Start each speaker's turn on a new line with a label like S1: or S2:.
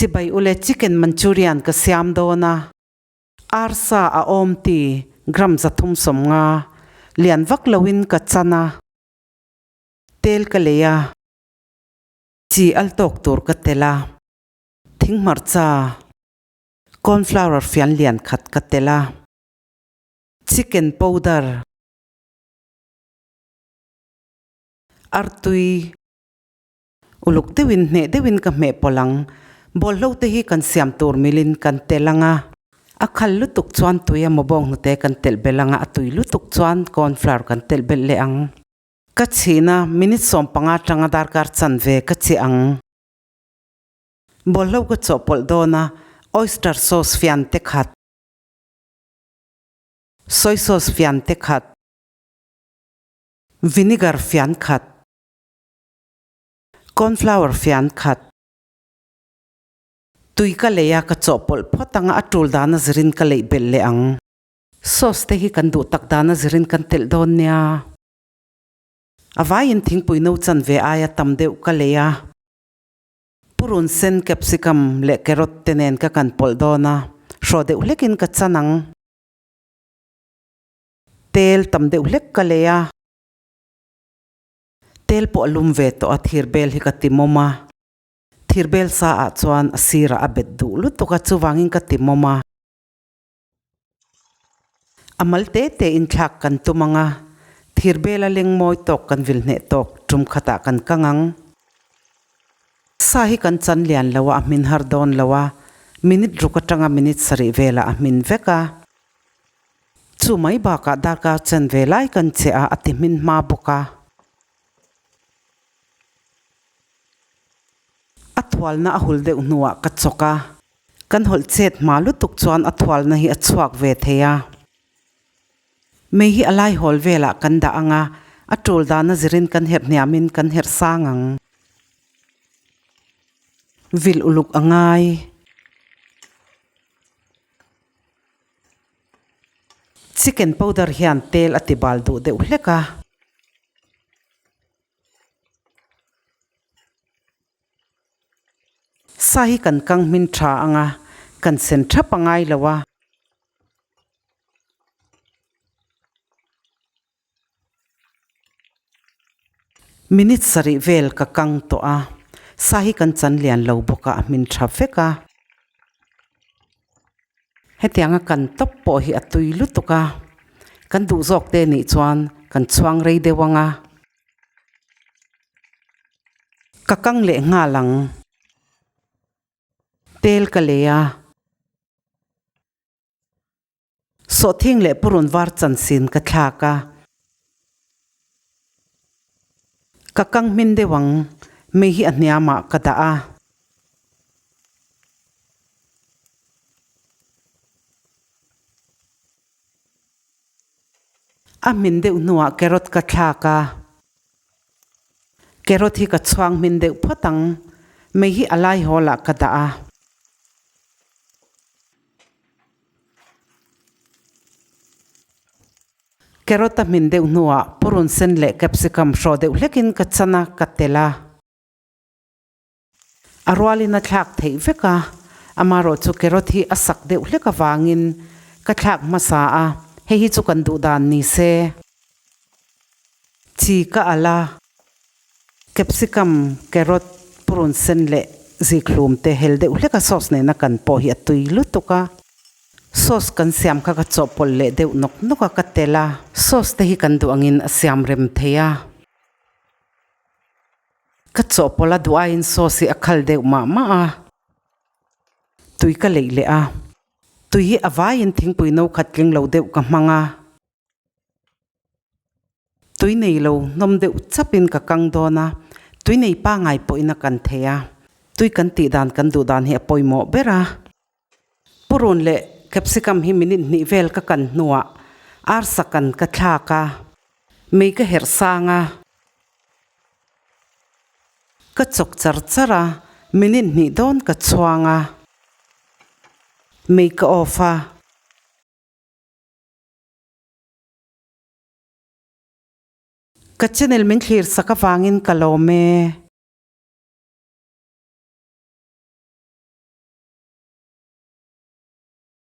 S1: Chibai ule chicken manchurian ka siam dawn a. Arsa a awm ti gram 350 lian vak loin ka chan a. Tel ka lei a. Chi al tawk tur ka tel a. Thing hmarcha cornflower fian lian khat ka tel a. Chicken powder artui Uluk deuhin hneh deuhin ka hmeh pawlh ang. Bawlhlo te hi kan siam tur milin kan telh ang a. A khal lutuk chuan tui emaw bawnghnute kan telh belh ang a, a tui lutuk chuan corn flour kan telh belh leh ang. Ka chhina minute 15 atanga darkar chanve ka chiah ang. Bawlhlo ka chawhpawlh dawn a, oyster sauce fian te khat, soy sauce fian te khat, vinegar fian khat. Cornflour fian khat. Tui ka lei a, ka chawhpawlh phawt ang a, a tul dana zirin ka leih belh leh ang. Sauce te hi kan duh tak dana zirin kan telh dawn nia. A vaiin thingpui no chanve aia tam deuh ka lei a. Purun sen, capsicum leh carrot te nen ka kan pawlh dawn a, hrawh deuh hlekin ka chan ang. Tel tam deuh hlek ka lei a. Tel pawh a lum ve tawh a, thirbel hi ka ti mawm a. Thirbel sa ah chuan a sirah a bet duh lutuk a, chuvangin ka ti mawm a. A mal te te in thlak kan tum ang a, thirbel a leng mawi tawk kan vil hneh tawk tum khatah kan kang ang. Sa hi kan chan lian lo a, a hmin har dawn lo a, minute ruk atanga minute sarih velah a hmin vek a. Chu mai bakah darkar chen ve lai kan che a, a ti hmin hma bawk a. A thualna a hul deuh hnuah ka chawk a, kan hawlh chet hma lutuk chuan a thualna hi a chhuak ve thei a. Mei hi a lai hawl velah kan dah ang a, a tul dana zirin kan herh hniamin kan herh sang ang. Vil uluk a ngai. Chicken powder hian tel a ti bal duh deuh hlek a. Sa hi kan kang hmin tha ang a, kan sen thap a ngai lo a. Minute sarih vel ka kang tawh a, sa hi kan chan lian lo bawk a, a hmin tha vek a. Hetianga kan tawp pawh hi a tui lutuk a, kan duh zawk te nih chuan kan chhuang rei deuh ang a. Ka kang leh nghal ang. Tel ka lei a. Sawhthing leh purun var chansin ka thlak a. Ka kang hmin deuh ang, mei hi a hniamah ka dah a. A hmin deuh hnuah carrot ka thlak a. Carrot hi ka chhuang hmin deuh phawt ang, mei hi a lai hawlah ka dah a. Carrot a hmin deuh hnuah purun sen leh capsicum hrawh deuh hlekin ka chan a, ka telh a. A rualin a thlak theih vek a, amaherawh chu carrot hi a sak deuh hlek avangin ka thlak hmasa a, hei hi chu kan duh dan ni se. Chi ka alh a. Capsicum, carrot, purun sen leh zikhlum te hel deuh hlek a sauce nena kan pawh hi a tui lutuk a. Sauce kan siam kha ka chawhpawlh leh deuh nawk nawk a ka telh a. Sauce te hi kan duh angin a siam rem thei a. Ka chawhpawlh a duh aiin sauce hi a khal deuh mah mah a. Tui ka leih leh a. Tui hi a vaiin thingpui no khat tling lo deuh ka hmang a. Tui nei lo hnawm deuh chapin ka kang dawn a, tui nei pangai pawhin a kan thei a, tui kan tih dan kan duh dan hi a pawimawh ber a. Purun leh capsicum hi minute hnih vel ka kan hnuah arsa kan ka thlak a, mei ka herh sang a, ka chawk char char a, minute hnih dawn ka chhuang a, mei ka off a. Ka channel min thlir sak avangin ka lawm e.